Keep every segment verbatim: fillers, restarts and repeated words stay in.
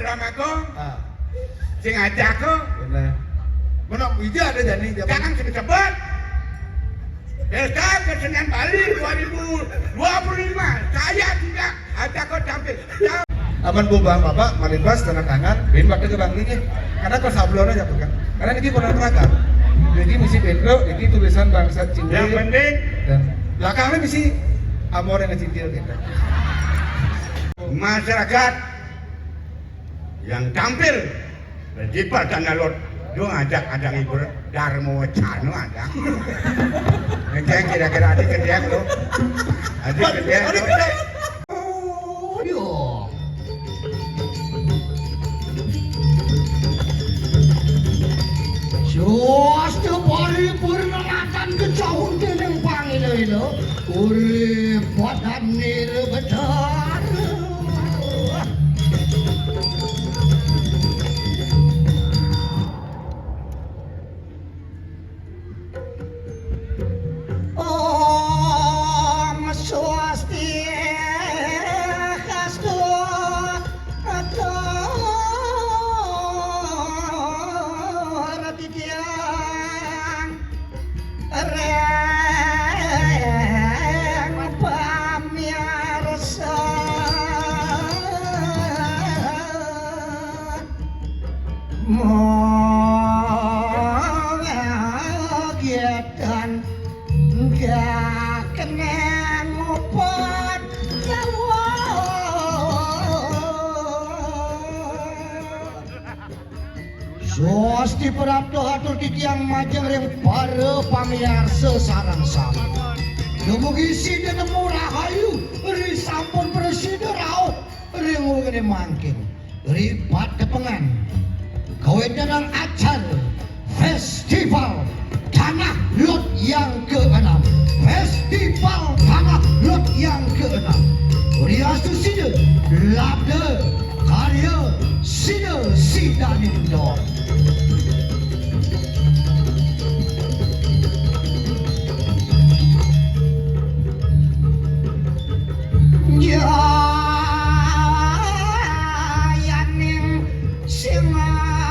Ramato, ah, sing ajak ko. Bener. Menok ija ada jani, jangan sing sebut. Pesta Kesenian Bali dua ribu dua puluh lima, saya tidak ajak ko tampil. Aman bubang bapak, malibas, tanda tangan, bin baca ke bang niki. Karena ko sablon aja bukan. Karena niki pernah terakhir. Jadi misi bentro, ini tulisan bangsa Cina. Yang penting dan belakangnya misi amor yang kecil kita. Masyarakat yang tampil di Tanah Lot, lu ngajak ada ngibur Darmo Wacana ada. Ini kira-kira adik ke dia tuh. Adik ke dia tuh. Yo. Suastu paripurna ratan kecahun dening pangila-ila. Urip badan nira bedar. Om Swastiastu. Atur titiang ring pamiarsa. Mung agiatan gak kena ngupat. Swasti prapta atur titiang majeng ring para pamiarsa sareng sami. Dumugi sida nemu rahayu, ri sampun prasida rauh ring wengi mangkin. Ri patepengan kawetenan acara Festival Tanah Lot yang keenam. Festival Tanah Lot yang keenam. Riastu sida labda karya sida sidaning dot. Jayaning singgasana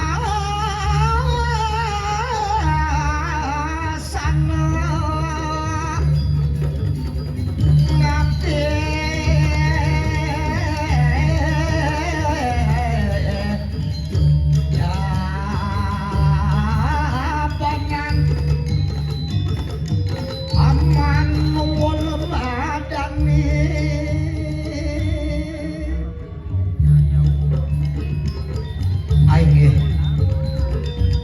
ngabdi jabanan aman wala madani. Inggih.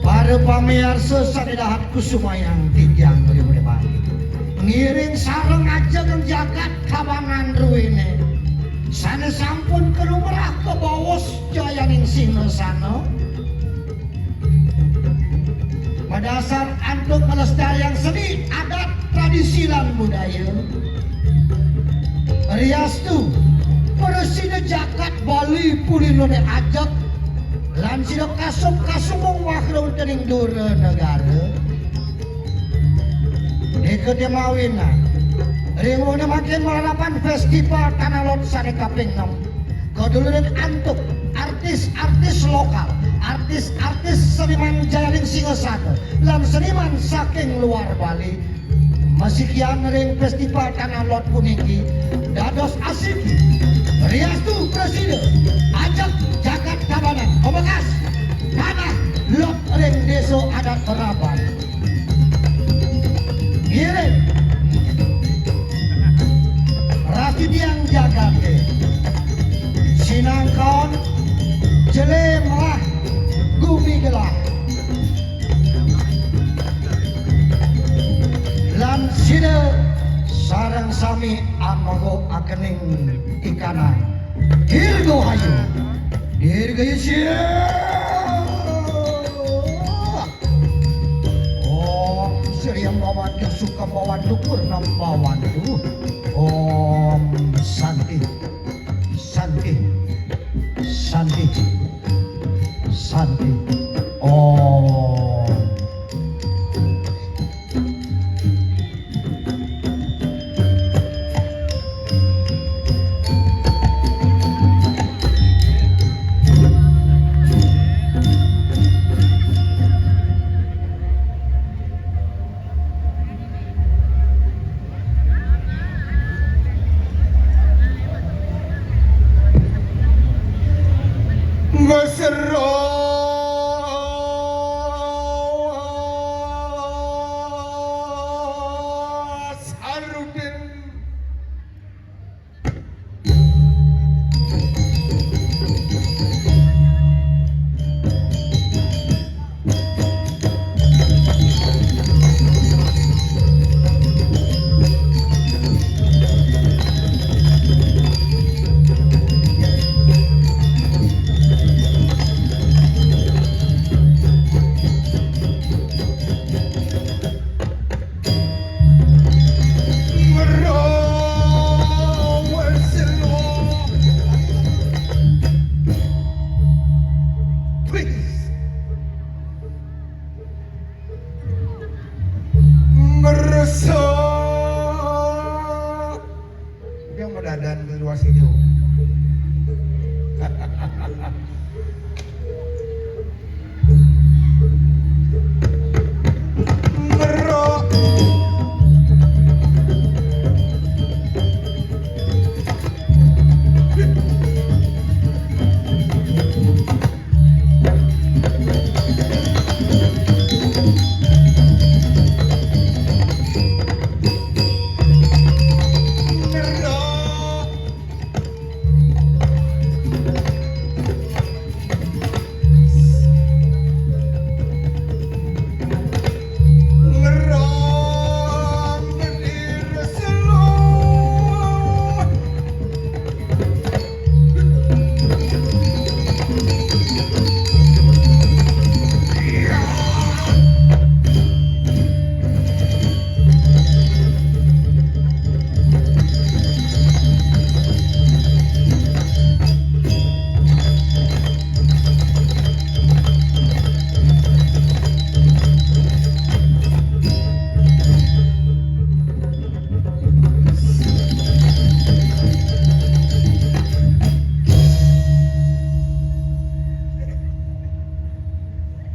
Para pamiarsa sane dahat kusumayang titiang ring mriki. Ngiring sareng ajeng jagat Tabanan druene. Sane sampun kalumrah kabaos jayaning singgasana. Madasar antuk nglestariang seni, adat, tradisi, lan budaya. Riastu, prasida jagat Bali purinane ajeg, lan sida kasub kasubung wahrutening dura negara. Nika te mawinan ring wengi mangkin malarapan Festival Tanah Lot sane kaping enem. Kadulurin antuk artis-artis lokal, artis-artis seniman jayaning singgasana, lan seniman saking luar Bali, masikian ring Festival Tanah Lot puniki dados asiki. Riastu prasida ajeg jagat Tabanan, pamekas Tanah Lot ring Desa Adat Raban. Ngiring ras titiang jagate, sinangkaon jele melah gumi gelah. Lan sida sareng sami amanggo akening ikanan. Dirgahayu. Dirgahayu sia. Om Sri Embawantu Sukembawantu Purnambawantu. Om Santi, Santi, Santi, Santi. Om.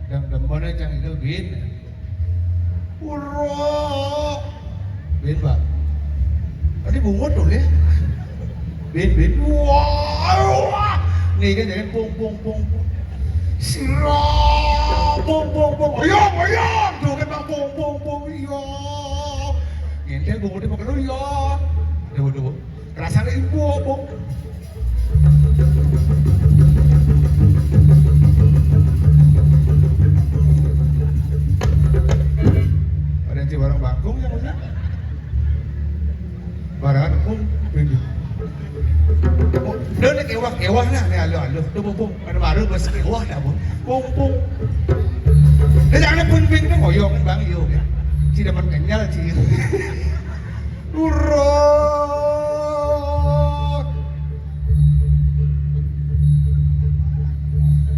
Dem-, demen aja itu, Bin. Ura. Bin, Pak. Tadi bungut tuh, ya. Bin, bin. Wah, wah. Nih, kan, jangan pung, pung, pung, pung. Sira. Pung, pung, pung. Ayo, ayo. Tuh, kan, Pak, pung, pung, pung. Iya. Nyentil bungutnya pakai lu, iya. Duh, duh. Kerasa ada ibu, pung. Ada yang barang bangkung ya, maksudnya? Barang pung, pindah. Oh, dia nak kewah-kewah lah, ni aluh-aluh. Tu pung, pung. Ada baru bos kewah dah, pung. Pung, pung. Dia jangan pun ping tu, ngoyong bang, yo, ya. Si dapat kenyal, si. Urut.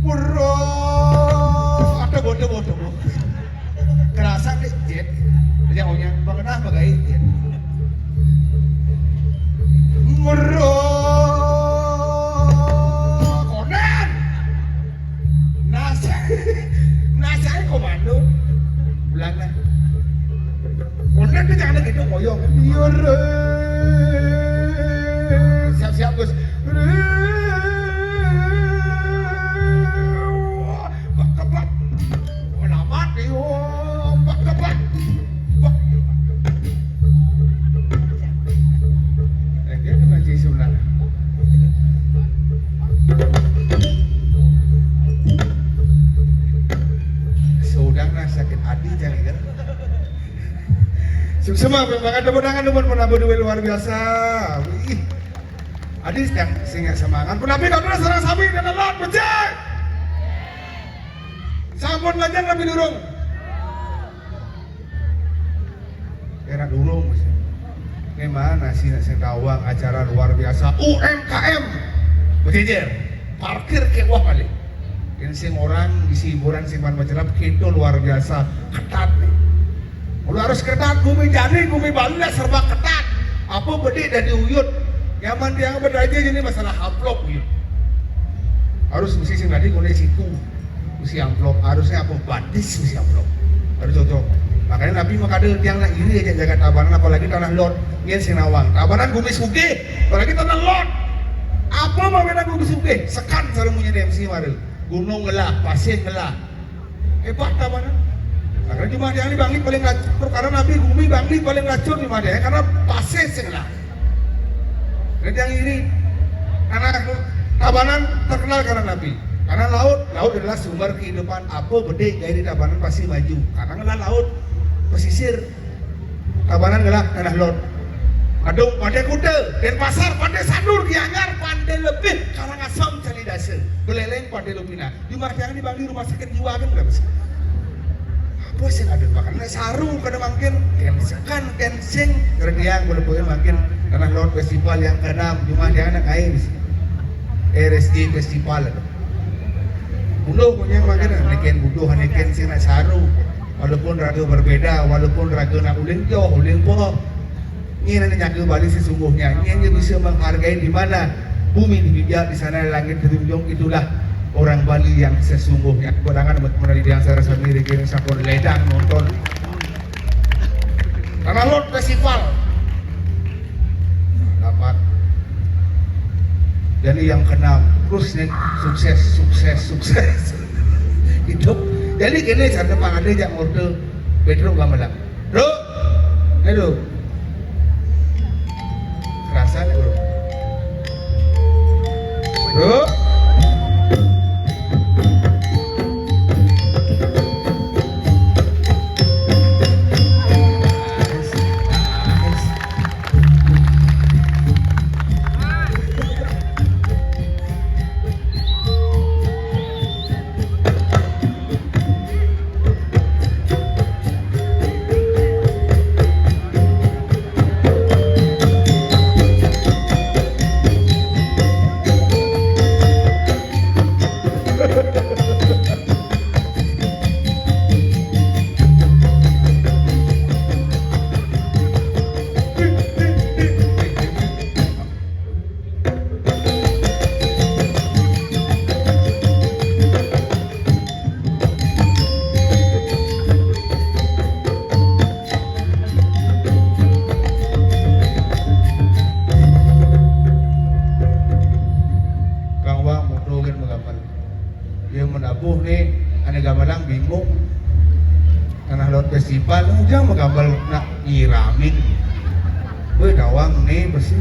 Urut. Ada bodoh, bodoh. Kerasa deh, Jet. Aja onyang, bang, kenapa gak izin? Ngurut. Konan. Nasa, nasa komando. Belanda. Konan tuh jangan gitu, ngoyong. Iya, re. Siap-siap, Gus. Re. Bak, bak. Alamat, iyo. Bak, bak. Bak. Eh, dia tuh ngaji sunat. Sudang nah sakit hati jangan kan. Sukses, banget tepuk tangan teman, penampilan luar biasa. Wih. Adi sedang singa semangat. Penampilan kau sareng sami dengan lawan becik. Sampun lajeng lebih durung. Kena durung, Mas. Ini mana sih sing tawang acara luar biasa U M K M. Berjejer. Parkir kewah kali. Ini sing orang isi hiburan sing pan macelap, kita luar biasa ketat nih. Udah harus ketat, gumi jani, gumi Bali lah serba ketat. Apa bedik dari uyut? Nyaman tiang beraja ini masalah amplop gitu. Harus mesti sing tadi guna siku. Mesti amplop, harusnya apa batis mesti amplop. Harus cocok. Makanya Nabi mah kada tiang nak iri aja jaga Tabanan, apalagi tanah lot. Nyen sing nawang. Tabanan gumi sugih, apalagi tanah lot. Apa mau gumi sugih? Sekan selalu punya D M C mara. Gunung ngelah, pasir ngelah. Hebat Tabanan. Karena cuma dia ini bangli paling lacur, karena Nabi gumi bangli paling lacur di mana ya? Karena pasir sing ngelah. Jadi yang ini, karena Tabanan terkenal karena Nabi. Karena laut, laut adalah sumber kehidupan. Apa bedik dari Tabanan pasti maju. Karena ngelah laut, pesisir, Tabanan ngelah tanah lot. Badung, Pantai Kuta, Denpasar, Pantai Sanur, Gianyar, Pantai Lebih, Karangasem, Calidasa, Buleleng, Pantai Lupina. Jumlah yang dibagi rumah sakit jiwa kan berapa sih? Apa sih ada makan? Nah, saru kada mungkin. Kensekan, kensing, kerdiang, boleh boleh makin. Tanah lot festival yang keenam, jumlah yang anak air sih. R S G Festival. Bunuh punya makin, neken butuh, neken sing nak saru. Walaupun raga berbeda, walaupun raga nak ulin jauh, ulin po. Ini nak jaga Bali sesungguhnya. Ini hanya bisa menghargai di mana Bumi dipijak, di sana langit dijunjung, itulah orang Bali yang sesungguhnya. Kudangan buat menari di angsara sami, riki sampun ledang nonton. Tanah Lot Festival. Selamat. Jadi yang keenam, terus nih, sukses, sukses, sukses. Hidup. Jadi gini, cara pangade jak ngorde Pedro Gamelan. Bro, aduh. Kerasa nih, bro. Bro. Kang Wak, mutu kan menggambar. Dia menabuh nih, ane gamelan bingung. Tanah Lot Festival, ujang menggambar nak nyiramin. Gue dawang nih besi.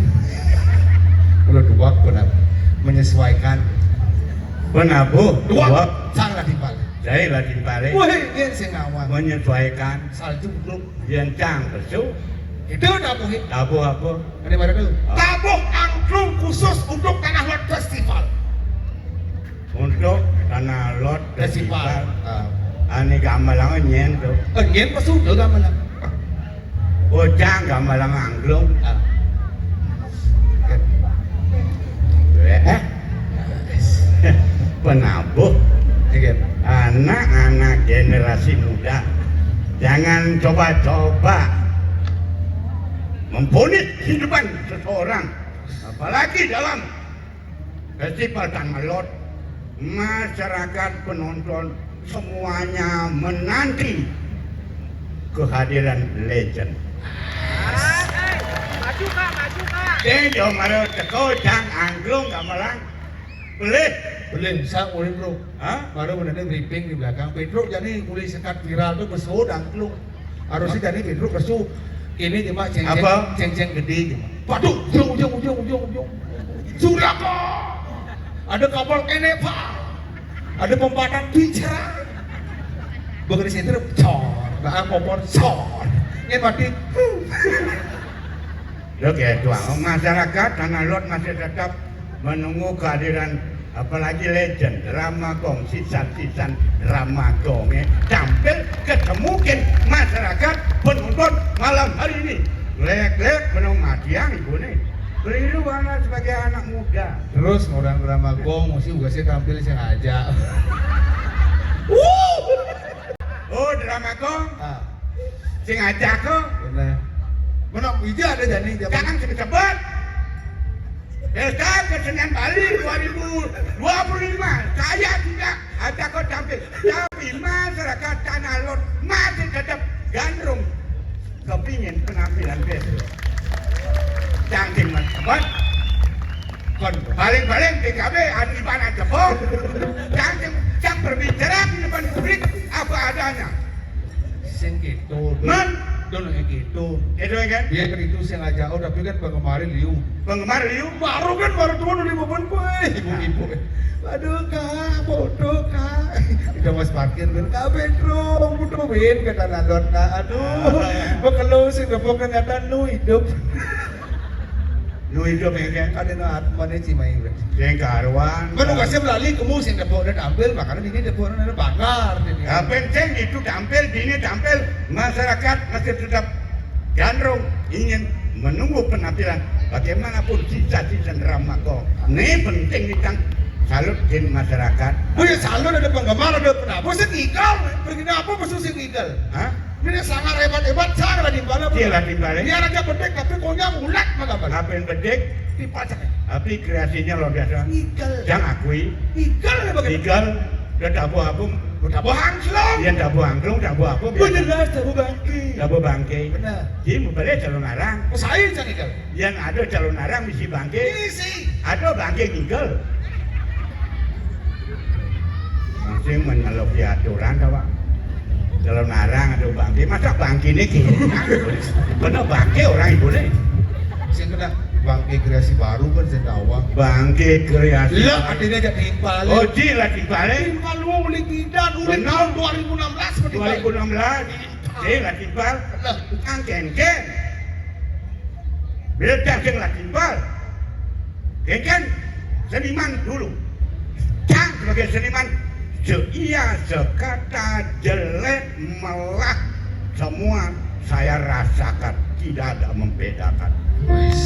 Kalau dua benar menyesuaikan. Penabuh, dua. Dua. Sang lah timpal. Jai lah timpale. Wah, ini sing ngawang. Menyesuaikan. Salju grup. Yang cang pesu. Itu tabuh. Tabuh apa? Ada mana tuh? Ah. Tabuh angklung khusus untuk Tanah Lot Festival. Untuk Tanah Lot Festival. Festival. Ah. Ane gamelan nyen tuh. Eh, nyen pesu tuh gamelan. Bocah gamelan angklung. Ah. Eh? Penabuh. Iya. Anak-anak generasi muda, jangan coba-coba memponis kehidupan seseorang, apalagi dalam Festival Tanah Lot, masyarakat penonton semuanya menanti kehadiran legend. Maju, Kak, maju, Kak. Ding, jom ada teko, jang angklung gamelan. Boleh? Boleh, bisa, boleh, bro. Hah? Baru benar briefing di belakang. Pedro jadi mulai sekat viral tuh, besut angklung. Harusnya jadi Pedro besut. Ini cuma ceng-ceng, apa? Ceng-ceng gede cuma. Waduh, ujung, ujung, ujung, ujung, ujung. Sudako. Ada kapal kene, Pak. Ada pempatan bicara. Bekerja sendiri, cor. Nah, kompor, cor. Ini mati. Oke, tuang. Masyarakat Tanah Lot masih tetap menunggu kehadiran apalagi legend Drama Gong, sisan-sisan Drama Gong, eh, tampil ketemukin masyarakat penonton malam hari ini. Lek-lek menung matiang ibu nih. Keliru banget sebagai anak muda. Terus orang Drama Gong mesti juga saya tampil sengaja. Oh, Drama Gong. Ah. Sengaja kok. Benar. Mana ija ada jani, jangan. Jangan sebut-sebut. Pesta Kesenian Bali dua ribu dua puluh lima, saya tidak ada kok tampil. Tapi masyarakat Tanah Lot masih tetap gandrung kepingin penampilan besok. Cangking mas, apa? Kon paling-paling P K B ada di mana jebol? Cangking, yang berbicara di depan publik apa adanya. Sing gitu. Man? Don kayak gitu. Itu kan? Dia kan itu sengaja, oh, tapi kan penggemar liu. Penggemar liu? Baru kan, baru turun di beban gue, ibu-ibu. Aduh, Kak, bodoh, Kak. Udah mas parkir, kan, Kak Pedro, bodoh, Win, kata Nandot, Kak. Aduh, bekelu sing gepok kan kata nu hidup. Nu hidup ya, kan? Ada nu atmane cimai, Win. Yang karuan. Kan ugasnya melalui kemu sing depok dan tampil, makanya ini depok dan banggar. Apa yang itu tampil, ini tampil, masyarakat masih tetap gandrung ingin menunggu penampilan bagaimanapun sisa-sisa drama kok. Ini penting nih, Kang. Salut kin masyarakat. Oh ya, salut ada penggemar, ada penabuh, saya ngigel. Pergi apa musuh saya ngigel? Hah? Ini sangat hebat-hebat, sangat lah di bala. Iya lah di bala. Biar aja bedek, tapi konyol ulat mah gambar. Apa yang bedek? Dipacak. Tapi kreasiné luar biasa. Ngigel. Cang akui. Ngigel apa gitu? Ngigel, udah tabuh apung. Udah tabuh angklung. Iya, tabuh angklung, tabuh apung. Bener, tabuh bangké. Tabuh bangké. Bener. Jadi, mau balik calon arang. Saya cang ngigel. Yang ada calon arang misi bangké. Misi. Ada bangké ngigel. Masih menyeluk di aturan, tau, Pak. Calon arang ada bangké. Masa bangké ini gini? Bener bangké orang ibu nih. Sing kena bangké kreasi baru kan sing tawang. Bangké kreasi. Lah, artinya jadi timpal. Oh, ji lah timpal. Timpal lu beli bidan, udah tahun dua ribu enam belas. Dua ribu enam belas. Ji lah timpal. Lah, angken-ken. Beda sing lah timpal. Ken-ken seniman dulu. Cang sebagai seniman, seia sekata, jelek, melah, semua saya rasakan, tidak ada membedakan. Wis.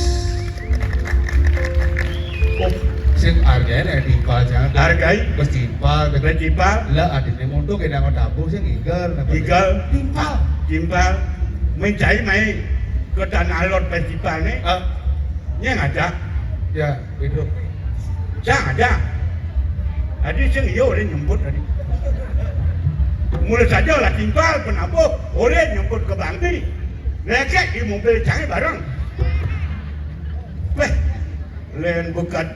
Oh, sing hargai nek timpal, jangan. Hargai. Wis timpal, wis timpal. Lah, adine monto kena tabuh sing ngigel. Ngigel. Timpal. Timpal. Mencai mai ke Tanah Lot festival nih. Ah. Nyeng ada. Ya, itu. Cang ada. Tadi sing iya oleh nyemput tadi. Mulai saja lah timpal penabuh oleh nyemput ke Bangli. Lekek di mobil cangnya bareng. Weh, lain bekat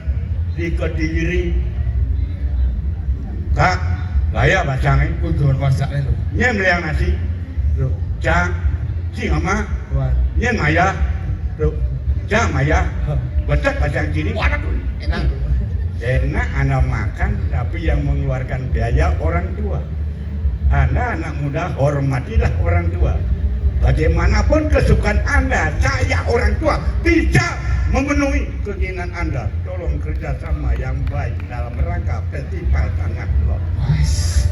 di Kediri. Kak, gaya bacangnya. Kudu masaknya lu. Nyem liang nasi. Lu. Cang, si mama. Wan. Nyem maya. Lu. Cang maya. Hah. Betek bacang cini. Waduh, enak. Enak anak makan, tapi yang mengeluarkan biaya orang tua. Anda anak muda, hormatilah orang tua. Bagaimanapun kesukaan Anda, saya orang tua bisa memenuhi keinginan Anda. Tolong kerjasama yang baik dalam rangka festival Tanah Lot. Wes.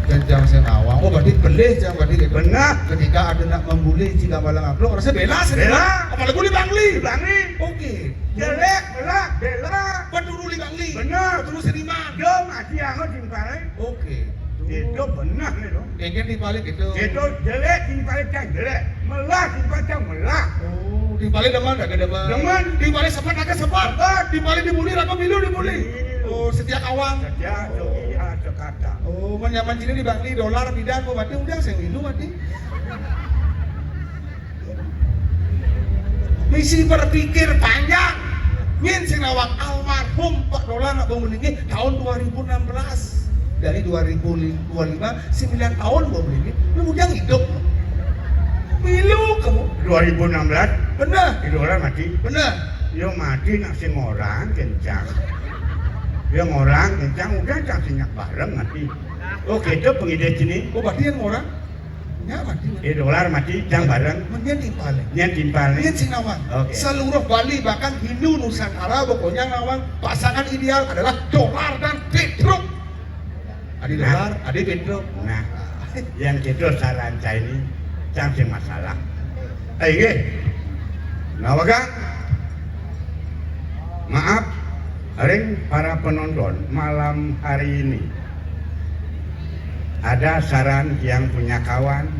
Dan jang sing awang. Oh, berarti beli jang berarti gitu. Benar. Ketika ada nak membuli jika malang aplok, rasa bela sih. Bela. Apalagi bully Bangli. Bangli. Oke. Jelek, bela, bela. Peduli Bangli. Benar. Peduli seniman. Yo, masih angot timpalnya. Oke. Itu benar nih, loh. Kengken timpalnya gitu. Itu jelek, timpalnya cang jelek. Melah, timpal cang melah. Oh, timpalnya demen, agak demen. Demen. Timpalnya sepat, agak sepat. Sepat. Timpalnya dibully, aku milu dibully. Milu. Oh, setia kawan. Setia, oh, iya, sekata. Oh, menyaman sini di Bangli, dolar, bidan, mau mati, udah, saya milu mati. Misi berpikir panjang. Nyén sing nawang almarhum Pak Dolar nak bangun ini tahun dua ribu enam belas. Dari dua ribu dua puluh lima, sembilan tahun bangun ini. Lu udah hidup. Milu kamu. Dua ribu enam belas? Benar. Di Dolar mati? Benar. Yo mati nak sing orang kencang. Yo orang kencang udah cang sinyak bareng mati. Oh, gitu pengide sini. Oh, berarti yang orang? Nya mati. Eh, Dolar mati, cang bareng. Nyén timpal. Nyén timpal. Nyén sing nawang. Oke. Seluruh Bali, bahkan Hindu Nusantara, pokoknya nawang pasangan ideal adalah Dolar dan Petruk. Adi Dolar, adi Petruk. Nah, yang gitu saran saya ini, cang sing masalah. Eh, iya. Nah, wagang. Maaf, ring para penonton malam hari ini. Ada saran yang punya kawan,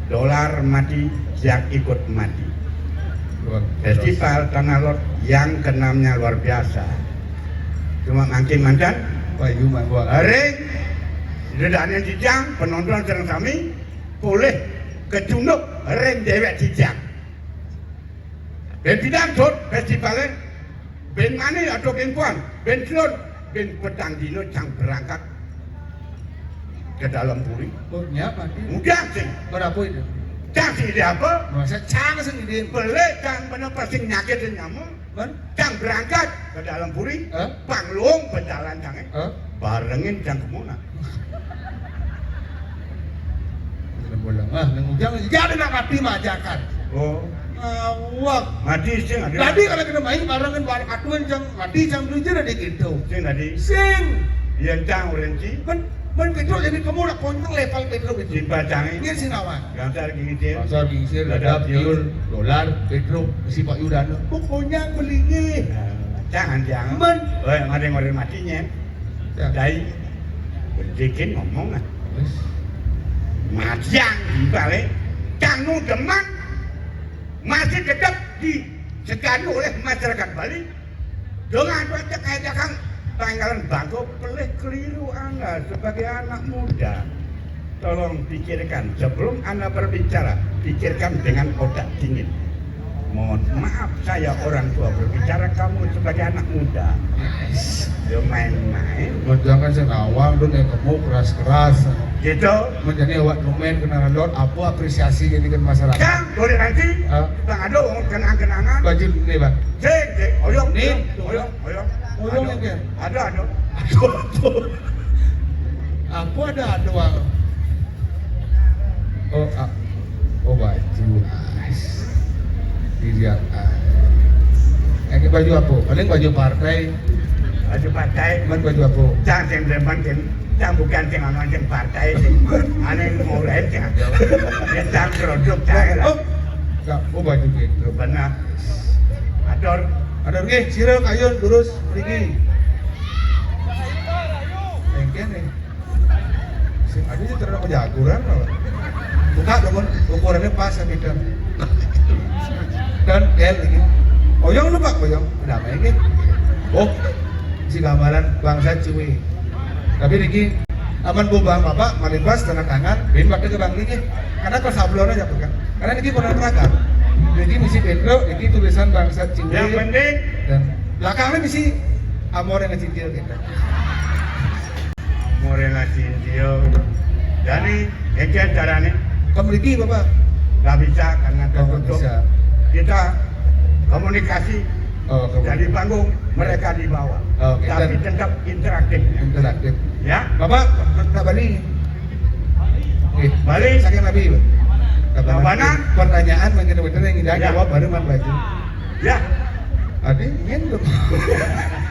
Dolar mati, yang ikut mati. Luar biasa. Festival Tanah Lot yang kenamnya luar biasa. Cuma mangkin mantan. Wah, iya, Mak, gua. Ring, dedane jijang, penonton sareng sami, boleh kecunduk ring dewek jijang. Ben pindah, Dut, festivalnya? Ben mane atau ben puan? Ben selon? Ben petang dino cang berangkat ke dalam puri. Oh, nyapa, Ki? Udah sih. Berapa itu? Cang sih ide apa? Masa cang sing ide? Beli cang bener pasti nyakit nyamuk. Kan? Cang berangkat ke dalam puri. Hah? Panglung pejalan cangnya. Hah? Barengin cang kemuna. Bolang ah, nang ujang jadi nak mati majakan. Oh. Awak. Mati sing ada. Tadi kalau kita main barengan bareng atuan jam mati jam tujuh tadi gitu. Sing tadi. Sing. Yang cang orang ci. Men men Pedro jadi kamu nak kontak level Pedro itu. Simpan canggih. Ini sing awak. Gangsar gingsir. Gangsar gingsir, ledap, tiul, Dolar, Pedro, si Pak Yudana. Pokoknya melingih. Nah, jangan jangan. Men. Oh, yang ada yang orang matinya. Ya. Dai. Belikin ngomong ah. Wis. Matiang balik. Cang nu demen masih tetap disegani oleh masyarakat Bali. Dengan baca kayak kan tanggalan bangko pelih keliru Anda sebagai anak muda. Tolong pikirkan sebelum Anda berbicara, pikirkan dengan otak dingin. Mohon maaf saya orang tua berbicara kamu sebagai anak muda. Yo main-main. Jangan sing awang tuh yang gemuk keras-keras. Gitu. Menjadi awak domen kenal lot apa apresiasi jadi kan masyarakat. Yang boleh nanti Hah? Bang Ado kenang-kenangan. Baju ini bang. Cek, cek, oyong, Nih. Oyong, oyong, oyong. Oyong Ado. Ini. Ada, ada. Aduh, aduh. Apa ada, ada, Bang? Oh, ah. Oh, baju. Ah. Dilihat. Ah. Ini baju apa? Paling baju partai. Baju partai. Man baju apa? Cang sing demen sing cang bukan sing anu sing partai sing anu yang mulai sing ada. Ini cang produk cang. Oh, enggak. Oh, baju gitu. Benar. Atur. Atur nggih, sira kayun lurus mriki. Engken nih. Sing aja terlalu kejaguran loh. Buka dong, ukurannya pas ya kita. Dan L ini. Oyong lu Pak, oyong. Kenapa ini? Oh, si gambaran bangsa cuy. Tapi niki aman bu bang bapak, malin pas tanda tangan, bin baca ke bang niki. Karena kalau sablon aja bukan. Karena niki pernah neraka. Niki misi Pedro, niki tulisan bangsa Cina. Yang penting dan belakangnya misi amor yang kecil kita. Amor yang kecil. Jadi, itu caranya. Kemriki bapak. Nggak bisa karena tertutup. Oh, bisa. Kita komunikasi oh, dari panggung, mereka di bawah. Oh, okay. Tapi dan tetap interaktif. Interaktif. Ya. Bapak, tak Bali. Eh, balik. Saya Nabi. Mana? Pertanyaan mungkin betul yang tidak ya. Jawab baru man baju. Ya. Adi, ingin belum.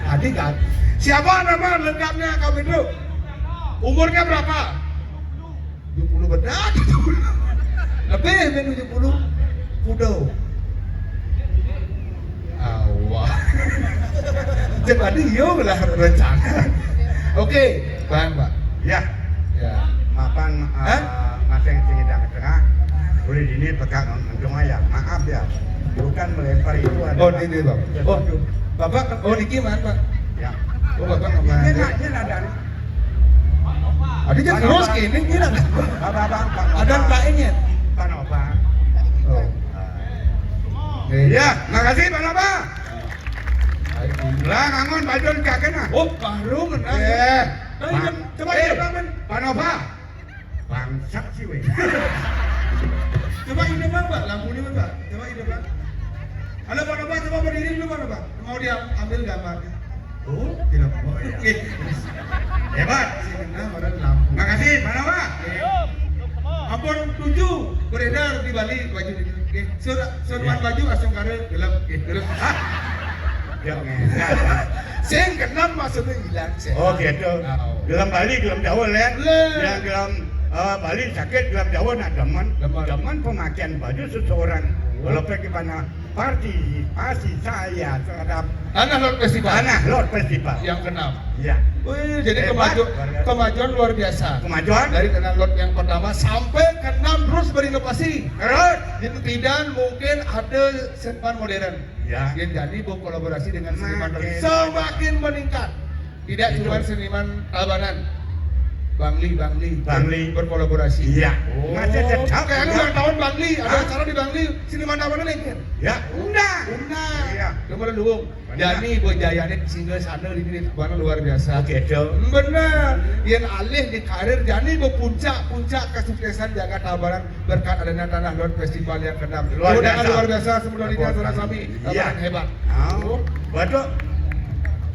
Adi kan. Siapa nama lengkapnya kau itu? Umurnya berapa? Tujuh puluh benar. Lebih dari tujuh puluh. Kudo. Awah. Cek tadi yo lah rencana. Oke, Bang, Pak. Ya. Ya. Mapan uh, masing sing tidak tengah. Boleh dini pegang untung ya. Maaf ya. Bukan melempar itu ada. Oh, ini Bang. Oh, Bapak oh niki mana, Pak? Ya. Oh, Bapak kemana? Ini ada. Adi kan terus ini gila. Bapak, Bapak, Pak. Ada Pak ini ya? Pak Nova. Oh. Iya, makasih Pak Nova. Lah ngangon bajun kagak nah. Oh, baru menang. Eh, coba eh, coba men. Pak Nova. Bangsat sih weh. Coba ini bang, Pak, lampu ini bang. Coba ini bang. Halo Pak Nova, coba berdiri dulu Pak Nova. Mau dia ambil gambarnya. Oh, tidak mau. Oh, iya. Hebat. Sini nah, orang lampu. Makasih, mana Pak? Ampun tujuh beredar di Bali baju ini. Oke, surat surat baju langsung kare gelap. Oke, gelap. Hah? Jangan. Sing kenal maksudnya hilang sih. Oh, gitu. Gelem Bali, gelem Jawa, ya. Yang gelem eh, Bali sakit, gelem Jawa nak demen. Demen. Demen pemakaian baju seseorang. Walaupun gimana partisipasi saya terhadap Tanah Lot Festival. Tanah Lot Festival. Yang keenam. Ya. Wih, jadi kemajuan luar biasa. Kemajuan dari Tanah Lot yang pertama sampai keenam terus berinovasi. Terus. Jadi tidak mungkin ada seniman modern. Ya. Yang jadi berkolaborasi dengan seniman modern. Semakin meningkat. Tidak cuma seniman Tabanan. Bangli, Bangli. Bangli. Berkolaborasi. Iya. Oh. Masih tetap. Kayak anu ulang tahun Bangli, ada acara di Bangli, seniman Tabanan nih. Ya, undang. Undang. Iya. Coba dulu. Jani berjayanya single sana di sini mana luar biasa. Oke, Cok. Benar. Yang alih di karir Jani berpuncak-puncak kesuksesan jaga Tabanan berkat adanya Tanah Lot Festival yang keenam. Luar biasa. Luar biasa, semua dari dia, saudara kami. Iya. Tabanan hebat. Betul.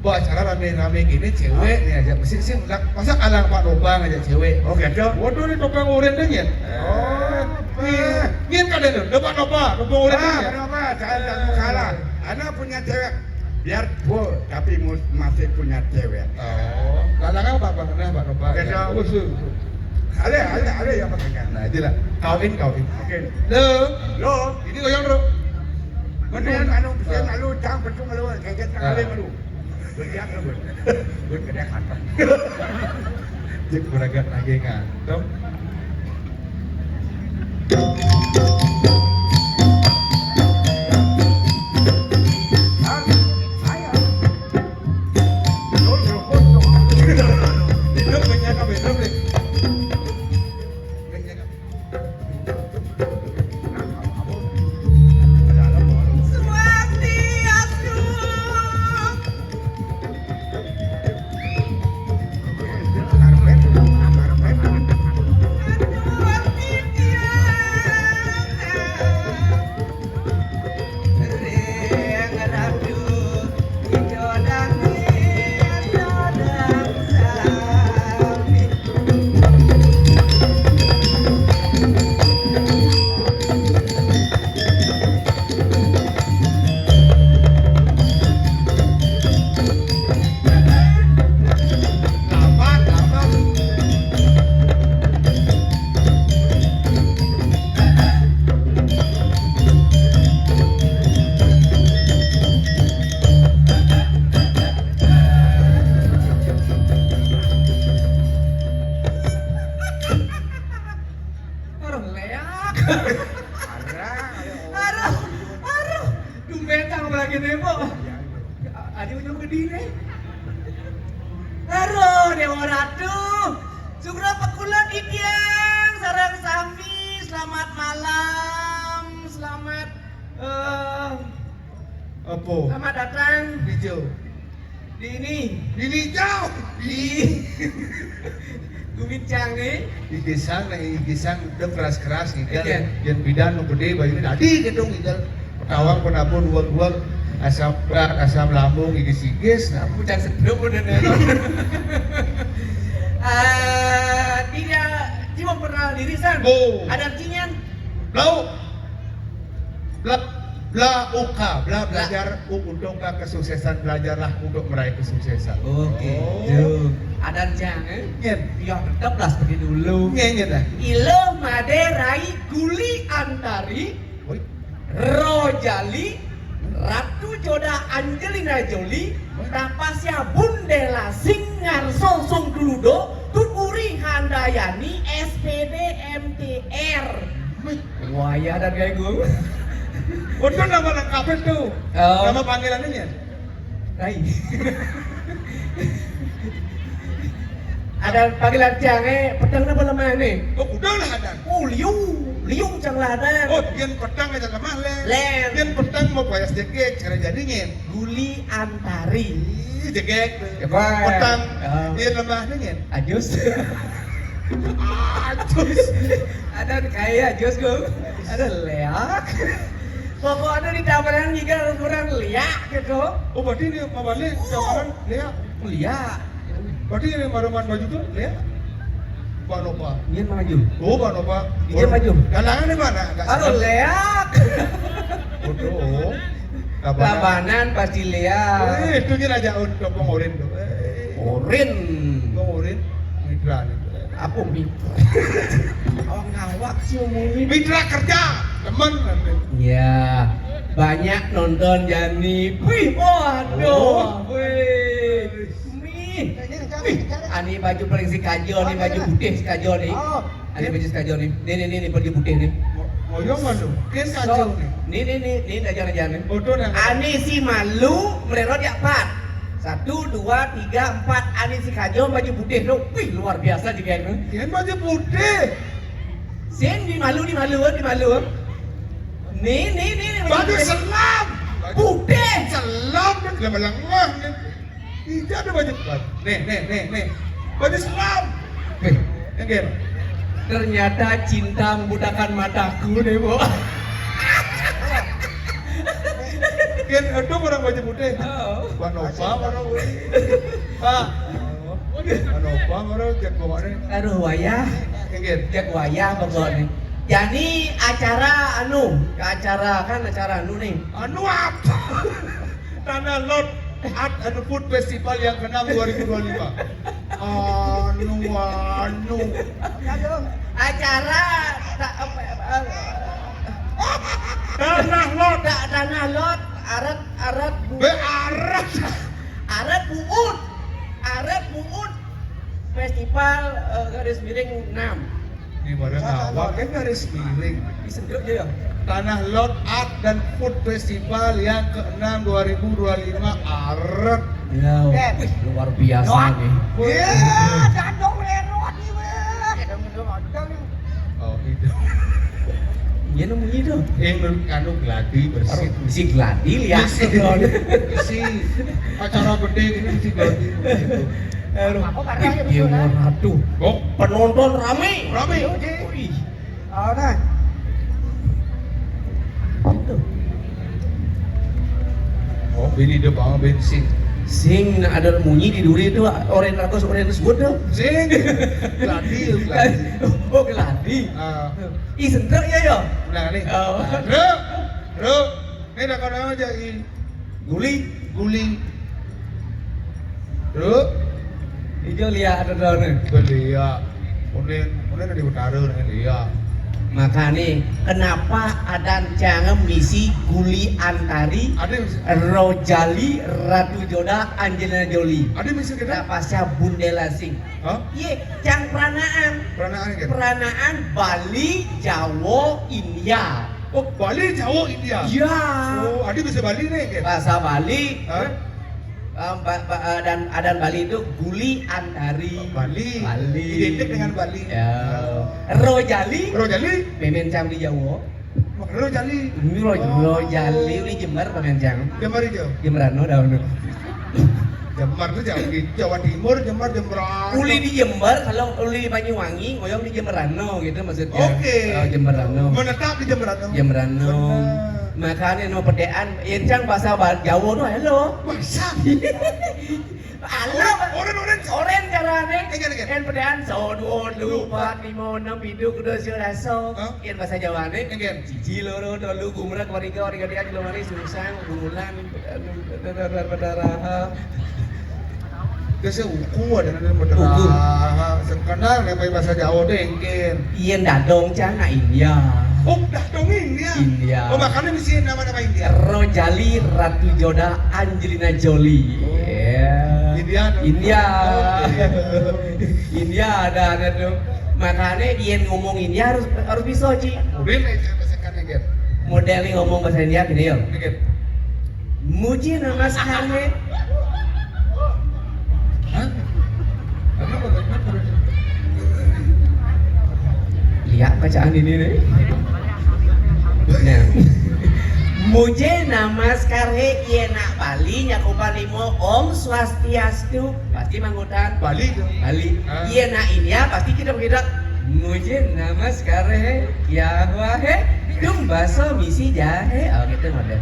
Buat acara rame-rame gini cewek nih aja mesti sih nggak masa kalang Pak Lobang aja cewek. Oke, Cok. Waduh ini topeng oren deh ya. Oh, nih, nih kadang tuh, dapat apa? Topeng oren deh ya. Kenapa? Jangan kamu kalah. Anak punya cewek biar full tapi masih punya cewek. Oh, kalang apa Pak? Kenapa Pak Lobang? Oke, Cok. Usul. Ada, ada, ada yang pakai. Nah, itulah. Kawin, kawin. Oke. Lo, lo, ini goyang bro. Betul, anu, bisa malu, cang, betul malu, kaget kali malu. Berdiam lu, Bun. Bun, gede kata. Cek berangkat lagi kan. Tuh. Ayo. Aduh, leak. Aduh, aduh. Dumbetan lagi nih, Bu. Adi ujung gede nih. Aduh, Dewa Ratu. Sugra pekulan titiang sareng sami. Selamat malam, selamat, eh, Apa? Selamat datang. Di jo. Di ini. Di hijau. Di Gumincang nih. Di desa nih, di desa udah keras-keras gitu. Iya. Yang bidan nu gede bayu tadi gedung gitu. Tawang penabur dua-dua asam berat, asam lambung, igis-igis. Nah, pucang seduk udah nih. Eh, tidak, cuma pernah dirisan. Oh. Ada artinya. Blau. Bla, bla uka, bla belajar u-, untuk ka kesuksesan, belajarlah untuk meraih kesuksesan. Oh, gitu. Ada jangan, eh? Nyen. Ya, tetap lah seperti dulu. Nyen, nyen, dah. Ilo Made Rai Guli Antari, Woi. Rojali, Ratu Joda Angelina Jolie, Woi. Tapasya Bundela Singar Sosong Duludo, Tuturi Handayani, S P D M T R. Woi. Wayah dan kayak gue. Betul nama lengkapnya tuh. Oh. Nama panggilannya ya? Rai. Ada panggilan cang, eh, pedang apa lemah nih? Oh, udah lah ada. Oh, liu. Liu cang lah ada. Oh, yang pedang aja lemah, Len. Len. Yang pedang mau bayar sedikit, cara jadinya. Guli Antari. Ih, jegek. Jegek. Petang. Oh. Iya, lemahnya, Nyen. Ajus. Ajus. Ada kayak Ajus, gue. Ada leak. Pokoknya di tabanan juga kurang leak gitu. Oh, berarti ini mau balik tabanan leak? Leak. Berarti ini maroman baju tuh leak? Pak Nopa. Nyen maju. Oh, Pak Nopa. Iya, maju. Galangan di mana? Nggak salah. Leak. Bodoh. Tabanan. Tabanan pasti leak. Eh, itu nyen aja untuk pengorin tuh. Eh. Orin. Pengorin. Mitra nih. Apa mitra? Awak ngawak sih ngomongin. Mitra kerja, teman. Ya, banyak nonton Jani. Wih, waduh. Oh. Wih. Nih. Nih, ani baju paling si kajo nih, baju putih si kajo nih. Oh. Ani baju si kajo nih. Nih, nih, nih, nih, baju putih nih. Ngoyong mana? Ken kajo nih. Nih, nih, nih, nih, ajar, ajar nih. Bodoh dah. Ani si malu, mererot ya empat. Satu, dua, tiga, empat. Ani si kajo baju putih tuh. Wih, luar biasa juga itu. Ken baju putih. Sin di malu, di malu, di malu. Nih, nih, nih, nih, baju selam. Putih. Selam, lama-lama nih. Tidak ada baju. Nih, nih, nih, nih. Baju selam. Nih, yang gini. Ternyata cinta membutakan mataku nih, Bu. Kan ada orang baju putih. Oh. Pak Nova, orang putih. Pak. Pak Nova, orang cek pokoknya. Aduh, wayah. Yang gini. Cek wayah pokoknya. Jadi acara anu, ke acara kan acara anu nih. Anu apa? Tanah Lot Art and Food Festival yang keenam dua ribu dua puluh lima. Anu, anu. Acara ta-, apa, apa, Tanah Lot. Ta-, Tanah Lot, arat, arat bu-, Be arat. Arat buut. Arat buut. Festival, eh, garis miring enam. Gimana ngawak kan garis miring? Disendok aja ya. Tanah Lot Art dan Food Festival yang keenam dua ribu dua puluh lima, aret. Ya, wih, luar biasa nih. Iya, dandong lerot. Dia nemu itu. Eh, menurut anu gladi bersih. Mesti gladi, lihat. Mesti, mesti acara gede ini mesti gladi. Aduh. Ih, dia mau ratu. Oh, penonton rame. Rame. Wih. Oh, nah. Itu. Oh, bini dia bawa bensin. Sing ada munyi di duri itu, orang ratus, orang sebut tuh. Sing. Gladi, gladi. Oh, gladi. Ah. Ih, sentrek ya, ya? Nah, nih. Oh. Bro, bro, ini dah kau aja, I. Guli, guli. Bro. Ijo lihat ada daun. Belia. Unin, unin di utara nih, dia. Makanya, kenapa ada cang misi guli antari, ada yang Rojali, Ratu Joda, Angelina Jolie? Ada yang misi kita? Nah, pasca Bundela Sing. Hah? Iya, cang peranaan. Peranaan kan? Peranaan Bali, Jawa, India. Oh, Bali, Jawa, India. Iya. Oh, ada bisa Bali nih, kan? Bahasa Bali. Hah? Eh, ba- ba- eh, dan adan Bali itu guli antari. Bali. Bali. Identik dengan Bali. Ya. Rojali. Rojali. Memen cang di Jawa. Rojali. Ini Roj- Oh. Rojali ini Jember, Memen cang. Jember itu. Jemberano daun. Jember itu Jawa, Jawa Timur, Jember, Jember. Uli di Jember, kalau uli di Banyuwangi, ngoyong di Jemberano gitu maksudnya. Oke. Oh, Jemberano. Menetap di Jemberano. Jemberano. Benar. Makanya no pedaan, encang bahasa Ba- Jawa no, halo. Bahasa. Halo. Oren, oren, oren. Oren carane. Enggak, enggak. En pedaan, so, dua, lupa, lima, enam, pidu, kudu, sio, raso. Hah? En bahasa Jawane. Enggak. Siji, loro, telu, gumrek, wariga, wariga, tiga, jelomari, susang, gumulan, bedara. Terus ya uku ada nanti bedara. Uku. Sekenal nih pakai bahasa Jawa deh, enggak. Iya, dadong, cang, nah, India. Oh, dadong India. India. Oh, makanya mesti nama-nama India. Rojali, Ratu Joda, Angelina Jolie. Oh. Iya. India dong. India. Oh, iya. India ada, ada tuh. Makanya dia ngomong India harus, harus bisa, Ci. Udah nih, saya pesankan nih, Gen. Model ngomong bahasa India gini, yo. Nih, Gen. Mujhe namaskar hai. Hah? Kenapa, kenapa? Lihat bacaan ini nih. Nah. Mujhe namaskar hai, iya nak Bali, nyakupan limo, Om Swastiastu. Pasti manggutan. Bali tuh. Bali. Ah. Iya nak India, pasti kita begitu. Mujhe namaskar hai, kya hua hai? Tum baso misi jahe. Oh, gitu model.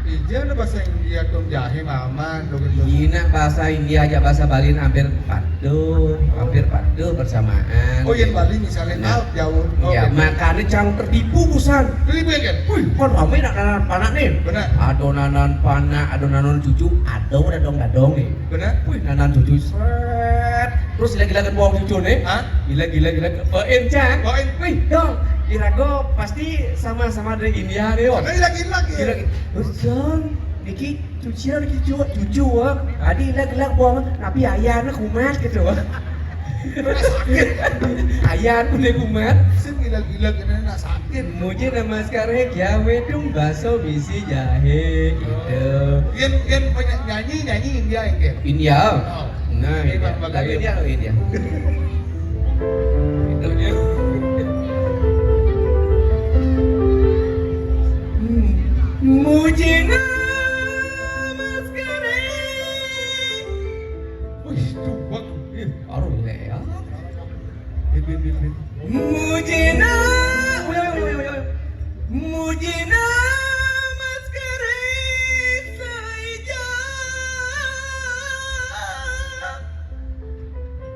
Iya, ada bahasa India tum jahe, mama, tuh gitu. Iya, nak bahasa India aja bahasa Bali hampir patuh, hampir patuh bersamaan. Oh, yang Bali misalnya, iya. Maaf, jauh. Oh, iya, beda. Makanya cang tertipu, busan. Tertipu ya, kan? Wih, kan rame nak nanan panak nih. Benar. Ada nanan panak, ada nanan cucu, ada udah dong dadong nih. Benar. Wih, nanan cucu, seret. Terus gila-gila kan buang cucu nih. Hah? Gila-gila, gila. Bain, cang. Bain. Wih, dong. Irago pasti sama-sama dari India nih, oh. Ada lagi, lagi. Gila, terus, dong, niki cuci lagi cucu, cucu, wah. Adi gila-gila buang, tapi ayahnya kumat gitu, wah. Ayan udah kumat. Sing gila-gila kena nak sakit. Mujhe namaskar hai, kya hua tum baso misi jahe, gitu. Yang, yang banyak nyanyi, nyanyi India, yang kayak. India. Oh. Nah, ini India. Bang Bagayung. Lagu India, lagu India. Itu dia. Hmm. Mujhe namaskar hai. Wih, coba. Ih, aduh, ya. Mujhe na, mujhe namaskar hai, saija.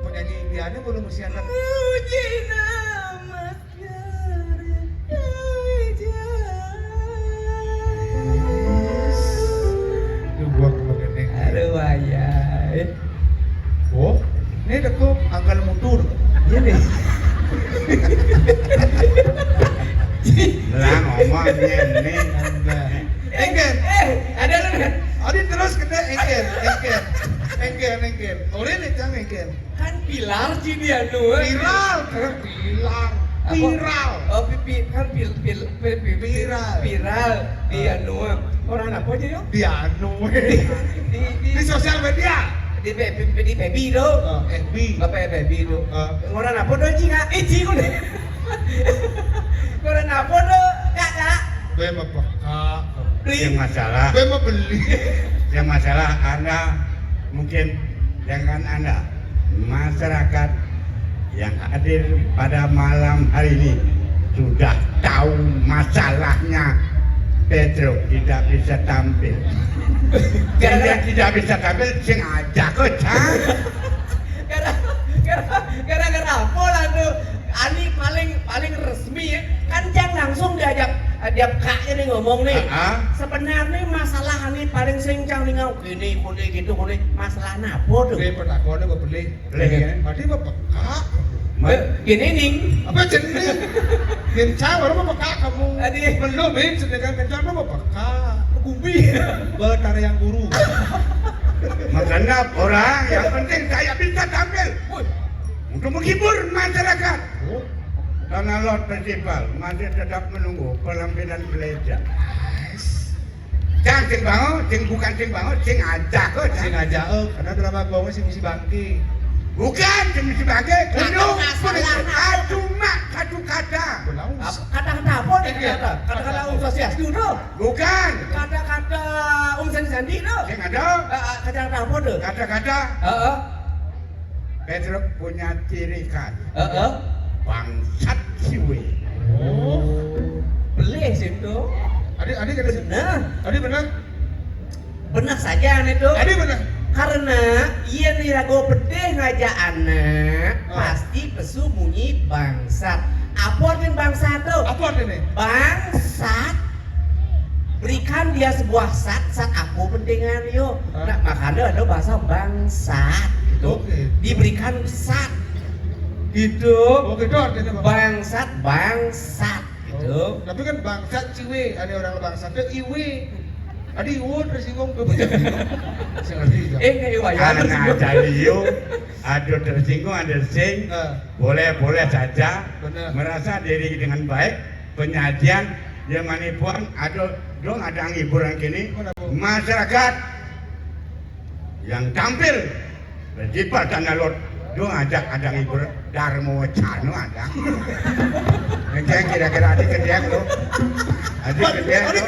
Penyanyi Indianya belum usia anak. Mujhe namaskar hai, saija. Itu buat begini. Aduh, ayah. Oh, ini dekat angkal mutur. Ini. Lah, ngomongnya ini. Enggak. Eh, eh, ada lu, kan? Adi terus kena enggak, enggak. Enggak, enggak. Oleh nih, Cang, enggak. Kan pilar sih dia nu, eh. Viral, kan pilar. Apa? Viral. Oh, pipi, kan pil, pil, pil, pil, pil, viral. Viral. Di anu, eh. Orang apa aja, yo? Di anu. Di, di, di sosial media. Di P B, di P B tu. Oh, F B. Apa ya P B tu? Oh. Orang apa tu, Cing? Ah, eh, Cing, udah. Orang apa tu? Kak Kowe mepeka. Beli. Yang masalah, kowe mau beli. Yang masalah Anda mungkin, jangan Anda, masyarakat yang hadir pada malam hari ini sudah tahu masalahnya. Pedro tidak bisa tampil. Gara-gara tidak bisa tampil, sing aja kok, Cang. Gara-gara gara-gara apa lah tuh? Ani paling paling resmi ya. Kan Cang langsung diajak, diajak kaknya nih ngomong nih. Heeh. Sebenarnya masalah Ani paling sing Cang nih ngau gini, kuni gitu, kuni. Masalah apa tuh? Kowe petakone apa beli? Beli. Iya. Berarti apa peka? Eh, gini ning. Apa jenenge? Yen cawar apa peka kamu? Adi. Belum, Bin, sedangkan kencang apa peka? Gumbi. Betara yang guru. Makan apa orang? Yang penting saya bisa tampil. Woi. Untuk menghibur masyarakat. Oh. Tanah Lot Festival masih tetap menunggu penampilan gereja. Jangan sing bangun, sing bukan sing bangun, sing aja kok. Sing aja, oh, karena drama bangun sing mesti bangke. Bukan sing mesti bangke. Kata kudu masalah. Cuma satu kata. Kata-kata apa nih? Iya. Kata-kata Om Swastiastu tuh. Bukan. Kata-kata Om Sandi Sandi tuh. Sing ada. Eh, eh, kata-kata apa tuh? Kata-kata. Heeh. Petruk punya ciri khas. Heeh. Bangsat siwe. Oh. Beli situ. Adi, adi kata benar. Adi benar. Benar saja nih tuh. Adi benar. Karena iya nih rago pedih ngajak anak, oh, pasti pesu munyi bangsat. Apa artinya bangsat tuh? Apa artinya? Bangsat. Berikan dia sebuah sat, sat aku pentingan yo. Hah? Nah, makanya ada bahasa bangsat gitu. Oke. Diberikan sat gitu. Oh, gitu artinya, Bang. Bangsat, bangsat gitu. Oh, tapi kan bangsat ciwe, ada orang bangsat itu iwe. Ada iwo tersinggung tuh. Saya ngerti, Bang. Eh, kayak iwa ya, ada tersinggung. Ada liu, ada tersinggung, ada sing. Eh. Boleh-boleh saja. Benar. Merasa diri dengan baik, penyajian yang manipuan, ada dong ada hiburan kini. Mana, Bu? Masyarakat yang tampil di Tanah Lot, dong ajak ada hiburan Darmo Wacano ada. Yang kira-kira ada kedek lo. Ada kedek lo.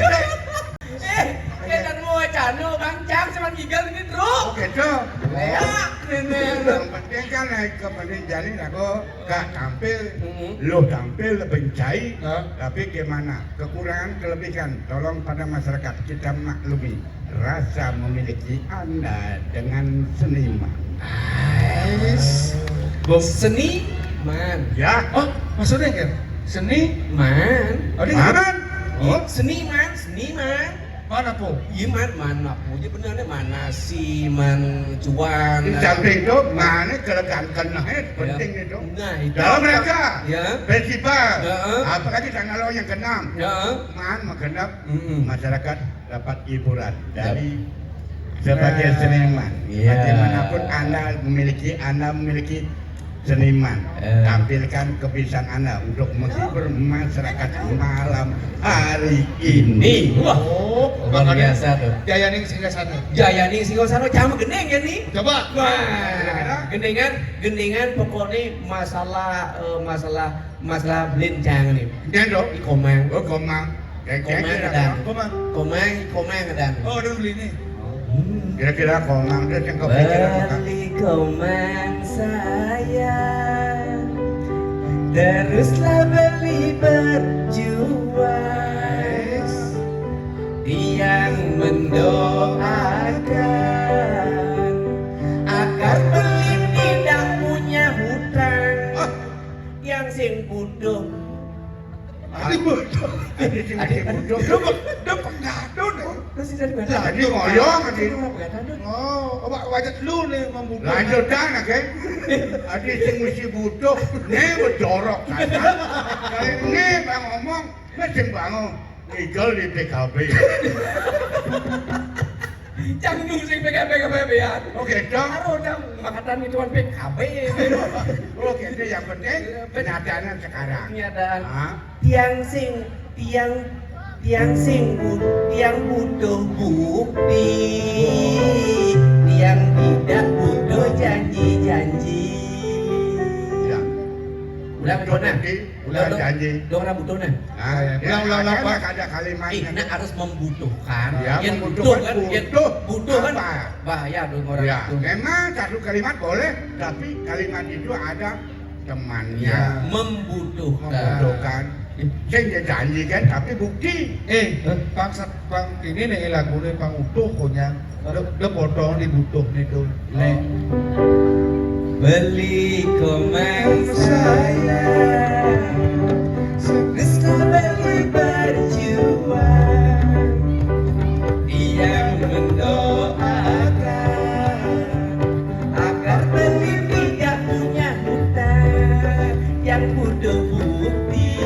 Eh, kayak Darmo Wacano, Bang Cang, cuman gigal ini, Bro. Oke, tuh. Ya, ini. Yang penting kan naik ke penting jalin aku gak tampil, mm-hmm, lo tampil lebih cai, hah? Tapi gimana? Kekurangan kelebihan, tolong pada masyarakat kita maklumi. Rasa memiliki Anda dengan seniman. Ais. Bung. Seniman. Ya. Oh, maksudnya kan? Seniman. Oh, ini man. Oh. Seniman, seniman. Mana po? Iya man, mana po? Iya bener nih, mana si man cuan. Di samping itu, mana kelegaan kena, eh, penting itu. Nah, itu. Dalam rangka, ya, festival, heeh, apalagi tanggal yang keenam. Heeh. Man, menggenap, mm-mm, masyarakat dapat hiburan dari sebagai seniman. Iya. Bagaimanapun Anda memiliki, Anda memiliki seniman, eh, tampilkan kebiasaan Anda untuk menghibur masyarakat malam hari ini. Wah, oh, luar biasa tuh. Jayaning Singgasana. Jayaning Singgasana, jangan gendeng ya nih. Coba. Wah, gendingan, gendingan pokoknya masalah, eh, masalah masalah belincang nih. Dia dong. Di Komang. Oh, Komang. Komang ada. Komang. Komang, Komang ada. Oh, ada beli nih. Hmm. Kira-kira Komang dia yang kepikiran apa? Beli Komang saya, teruslah beli berjuang. Tiang mendoakan agar beli tidak punya hutang. Ah. Yang sing butuh. Adi butuh. Adi sing, adi sing butuh. Dia pe-, dia pengadun, eh. Terus sing dari mana? Lah, dia ngoyong, adi. Dia orang pengadun. Oh, wa-, wajah lu nih membutuh. Lanjut dah, nak, eh. Adi sing mesti butuh. Nih, berjorok, kan. Kali ini, Bang, ngomong, mesti bangun. Ngigel di P K B. Cang nung sing P K B, P K B ya. Oke, Cang. Aduh, Cang, makatan itu kan P K B. Oke, itu yang penting, iya, kenyataannya sekarang. Kenyataan. Ah. Tiang sing, tiang, tiang sing bu-, tiang butuh bukti. Tiang tidak butuh janji-janji. Ya. Ulang, butuh nanti, ulang, ulang janji. Ulang, orang butuh nah. Nah, ya, ulang, ulang, ada, ulang, Pak. Ada kalimatnya. Ih, nah, harus membutuhkan. Ya, yang membutuhkan butuh kan, yang butuh kan apa? Bahaya dong orang. Ya, itu memang satu kalimat boleh, tapi kalimat itu ada temannya. Ya, membutuhkan. Membutuhkan. Sing ya janji kan, tapi bukti. Eh, Pak Sat-, Pak, ini nih lagunya Pak Utuh, konyang. Dia, dia potong di butuh nih tuh. Nih. Beli komang saya, Kristus beli berjuang. Yang mendoakan agar beli tidak punya hutang, yang butuh bukti,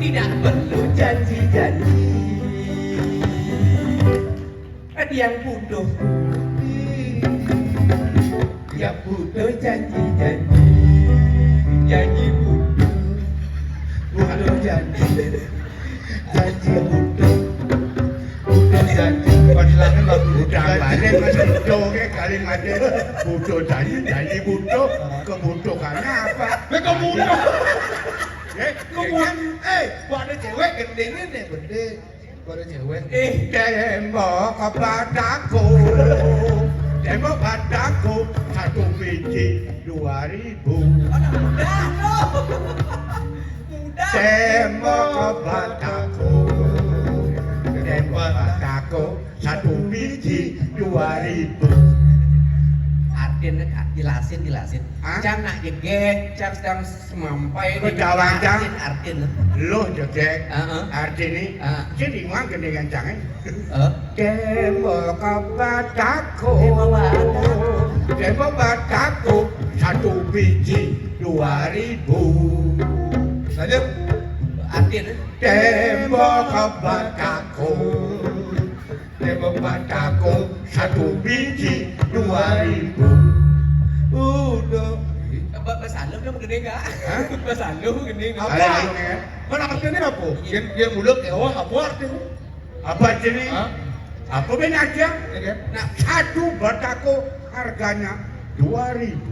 tidak perlu janji-janji. Yang butuh bukti, yang butuh janji-janji, janji butuh, butuh janji, janji butuh, butuh janji. Padahal lagu udah balik masih butuh ke kalimatnya. Butuh janji, janji butuh. Kebutuhannya apa? Lah, kebutuh. Eh, kebutuhan. Eh, buat ada cewek gendengin nih, bener. Pada cewek. Eh, tembok bataku, tembok bataku, satu biji dua ribu. Mudah, loh. Mudah. Tembok bataku, tembok bataku, satu biji dua ribu. Artinya, Kak, jelasin, jelasin. Hah? Cang nak jegeg, cang sedang semampai. Kok nih, jawab, Cang? Artin, artin. Lo jegeg. Heeh. Artin nih. Heeh. Sini, uang gede kencang, eh. Heeh. Tembok bataku. Tembok bataku. Tembok bataku. Satu biji dua ribu. Lanjut. Artin, eh. Tembok bataku. Tembok bataku satu biji dua ribu. Udah. Ba-, bahasa lu kan gede, Kak? Hah? Bahasa lu gede, Kak? Apa? Ayo, ayo, ya. Mana artinya apa? Iya. Yang, yang mulut kayak, wah, apa artinya? Apa artinya? Hah? Apa bedanya? Iya, kan? Nah, satu bataku harganya dua ribu.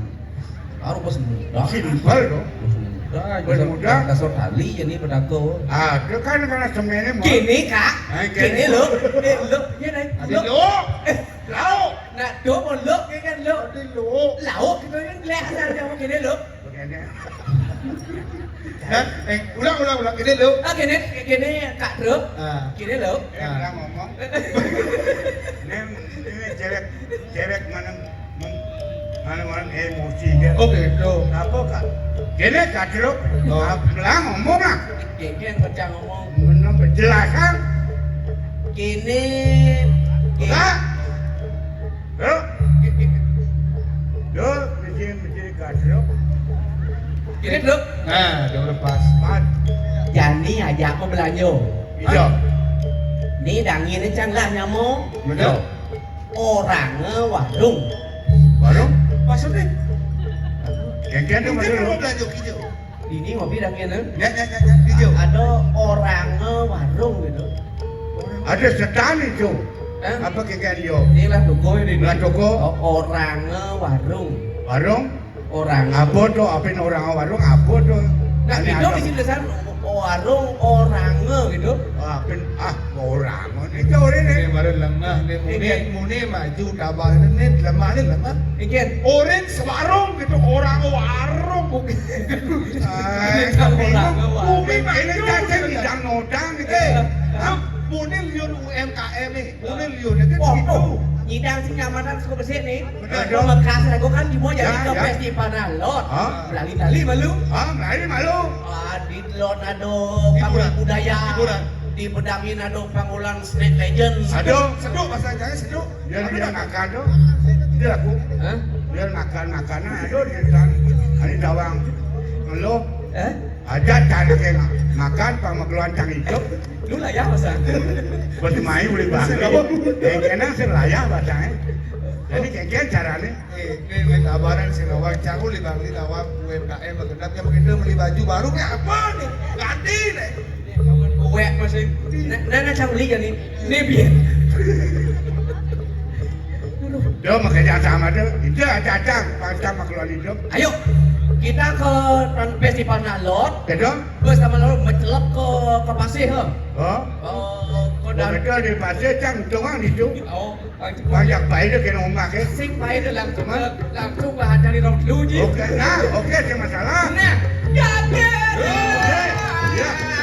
Baru bos muda. Simpel dong. Bos muda, bos muda. Dasar kali ini bataku. Ah, itu kan karena semennya mau. Gini, Kak. Eh, gini, gini, lo. Eh, lo. Iya, Nay. Ada lo. Lo. Eh. Lauk. Nak do, mau lo, kayak kan lo. Ada lo. Lauk, gitu kan, kelihatan aja mau gini, lo. Begini. Hah? Eh, ulang, ulang, ulang. Gini, lo. Ah, gini, gini, Kak Bro. Ah. Gini, lo. Eh, ah. Ulang ngomong. Ini, ini cewek, cewek mana? Mana-mana emosi kan. Oke, tuh. Apa, Kak? Kene, Kak Truk. Oh. Bilang ngomong lah. Kene yang pecah ngomong. Bener, penjelasan. Kene, kene. Kak. Truk. Truk, mesti, mesti Kak Truk. Kene, Truk. Nah, udah lepas. Pas. Jani aja aku belanja. Iya. Ini dangin ini cang lah nyamuk. Betul. Orangnya warung. Warung? Maksudnya? Kengken tuh. Kengken maksudnya mau belanja hijau. Ini ngopi dangin, eh? Ya, ya, ya, ya, hijau. Ada orangnya warung gitu. Ada setan itu. Eh? Apa kengken yo? Inilah toko ini. Lah toko. O-, orangnya warung. Warung? Orang. Apa tuh? Apin orang warung apa tuh? Nah, ini itu ada di sini tulisan warung orangnya gitu. Oh, apin, ah, orang. Ini orang ini. Ini baru lemah, ini muni, iya, muni maju, tabah ini lemah, ini lemah. Iya. Orang sewarung gitu, orang warung. Bukan. Ah, ini orang bingung. Warung. Bumi maju. Ini caca gitu. Bidang nodang gitu. Iya. Ah, muni liur U M K M nih. Boleh liur, ya kan gitu. Nyidang sing nyamatan suka besik nih. Bener, dong. Bekas aku kan di Moja. Ya, di ya. Festival Lot. Hah? Belali-belali malu. Hah, belali malu. Ah, di Lot ada hiburan. Panggung budaya. Hiburan. Di Bedangin ada panggulan Street Legend. Aduh, seduk bahasa Jawa seduk. Dia, dia makan tuh. Dia aku. Hah? Dia makan makanan, aduh, dia bilang, "Ini tawang." Ngeluh. Eh? Aja cari kayak makan, pang mageluan cang hidup. Lu lah ya, masa? Bos main boleh banget. Apa? Eh, kena sih lah ya, bahasanya. Jadi, kayak gini caranya. Eh, ini main tabaran sih, lawan cang, boleh bang, ini lawan U M K M, bergenap, ya, begitu beli baju baru, kayak apa nih? Ganti deh. Kue masih. Nah, nah, nah, cang beli kan nih. Ini biar. Aduh. Dia makanya sama tuh. Itu aja, aja. Pas sama keluar hidup. Ayo. Kita ke tan-, festival nak lot. Kedong? Bus sama lalu mencelok ke, ke pasir, ha. Oh? Oh, ke Dah dan. Betul di pasir, cang tunggang di situ. Oh, Banyak baik dia kena umak, eh. Sing baik dia langsung, langsung lah cari orang dulu je. Okey, nah, okey, tak masalah. Nah, gagal. Okey, ya.